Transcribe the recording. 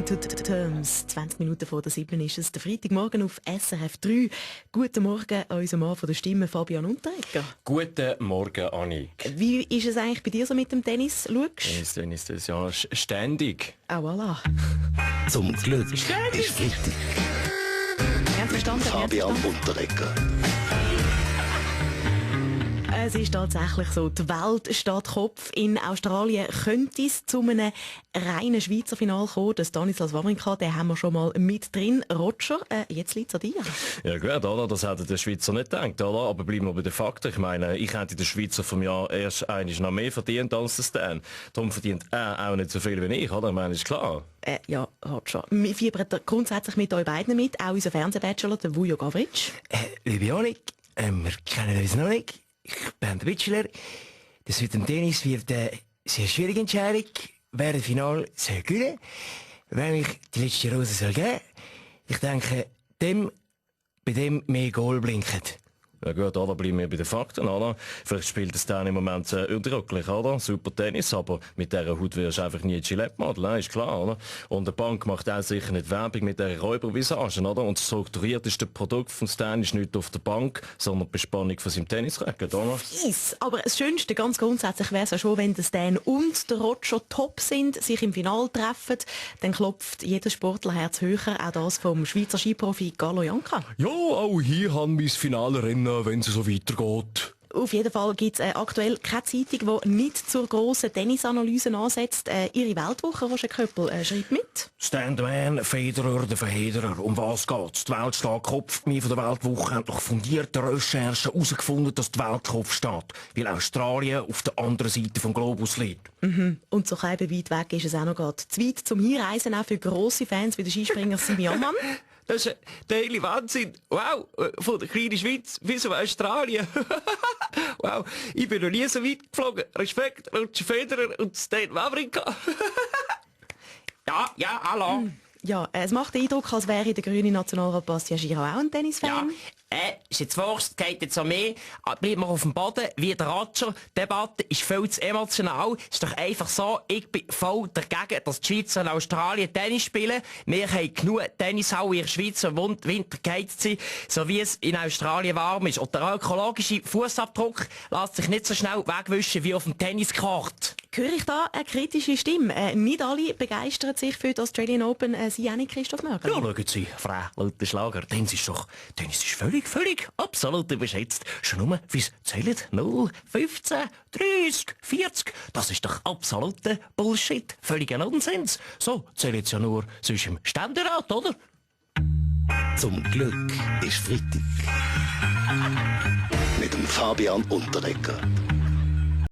Coming to Terms. 20 Minuten vor der 7 ist es der Freitagmorgen auf SRF 3. Guten Morgen an unseren Mann von der Stimme, Fabian Unterreger. Guten Morgen, Annik. Wie ist es eigentlich bei dir so mit dem Tennis? Schaust? Tennis, das ja ständig. Ah, voilà. Zum Glück ist Freitag. Ganz verstanden. Fabian Unterreger. Es ist tatsächlich so, die Welt steht Kopf. In Australien könnte es zu einem reinen Schweizer Final kommen. Das Stanislas Wawrinka, den haben wir schon mal mit drin. Roger, jetzt liegt es an dir. Ja gut, oder? Das hätte der Schweizer nicht gedacht, oder? Aber bleiben wir bei den Fakten. Ich meine, ich hätte den Schweizer vom Jahr erst eigentlich noch mehr verdient als der Stan. Darum verdient er auch nicht so viel wie ich, oder? Ich meine, ist klar. Ja, Roger. Wir fiebern grundsätzlich mit euch beiden mit, auch unser Fernsehbachelor, der Vujo Gavric. Liebe Annik, wir kennen uns noch nicht. Ich bin der Bachelor. Das mit dem Tennis wird eine sehr schwierige Entscheidung. Wer das Finale soll gewinnen, wer mich die letzte Rose soll geben. Ich denke, bei dem mehr Goal blinken. Ja gut, oder? Bleiben wir bei den Fakten, oder? Vielleicht spielt es dann im Moment undrücklich, oder? Super Tennis, aber mit dieser Haut wirst du einfach nie Gillette-Model, ist klar, oder? Und die Bank macht auch sicher nicht Werbung mit dieser Räubervisagen, oder? Und das strukturierteste Produkt von Stan ist nicht auf der Bank, sondern die Bespannung von seinem Tennisracket, oder? Fies. Aber das Schönste, ganz grundsätzlich, wäre es ja schon, wenn der Stan und der Roger top sind, sich im Finale treffen, dann klopft jeder Sportlerherz höher, auch das vom Schweizer Skiprofi Carlo Janka. Ja, auch hier haben wir das Finale Rennen, wenn es so weitergeht. Auf jeden Fall gibt es aktuell keine Zeitung, die nicht zur grossen Tennisanalyse ansetzt. Ihre Weltwoche, Roger Köppel, schreibt mit. Stand-Man, Federer, der Verhederer. Um was geht's? Die Welt steht Kopf. Wir von der Weltwoche haben nach fundierten Recherchen herausgefunden, dass die Welt Kopf steht. Weil Australien auf der anderen Seite vom Globus liegt. Und so weit weg ist es auch noch gerade. Zu weit zum Hinreisen auch für grosse Fans wie der Skispringer Simi Ammann. Das ist der helle Wahnsinn. Wow, von der kleinen Schweiz bis auf Australien. Wow, ich bin noch nie so weit geflogen. Respekt, Roger Federer und Stan Wawrinka. Ja, hallo. Ja, es macht den Eindruck, als wäre der grüne Nationalrat Bastian Giraud auch ein Tennisfan. Ist jetzt Wurst, geht jetzt an mich. Bleiben wir auf dem Boden, wie der Roger. Die Debatte ist viel zu emotional. Ist doch einfach so, ich bin voll dagegen, dass die Schweizer in Australien Tennis spielen. Wir haben genug Tennishalle in der Schweiz, im Winter geheizt sind, so wie es in Australien warm ist. Und der ökologische Fußabdruck lässt sich nicht so schnell wegwischen wie auf dem Tenniskart. Höre ich da eine kritische Stimme? Nicht alle begeistern sich für die Australian Open. Sie auch nicht, Christoph Mörgeli? Ja, schauen Sie, Frau Luther Schlager, Tennis ist völlig, absolut überschätzt. Schon nur, wie es zählt, 0, 15, 30, 40. Das ist doch absoluter Bullshit. Völliger Nonsens. So zählt es ja nur sonst im Ständerat, oder? Zum Glück ist Freitag. Mit dem Fabian Unterreger.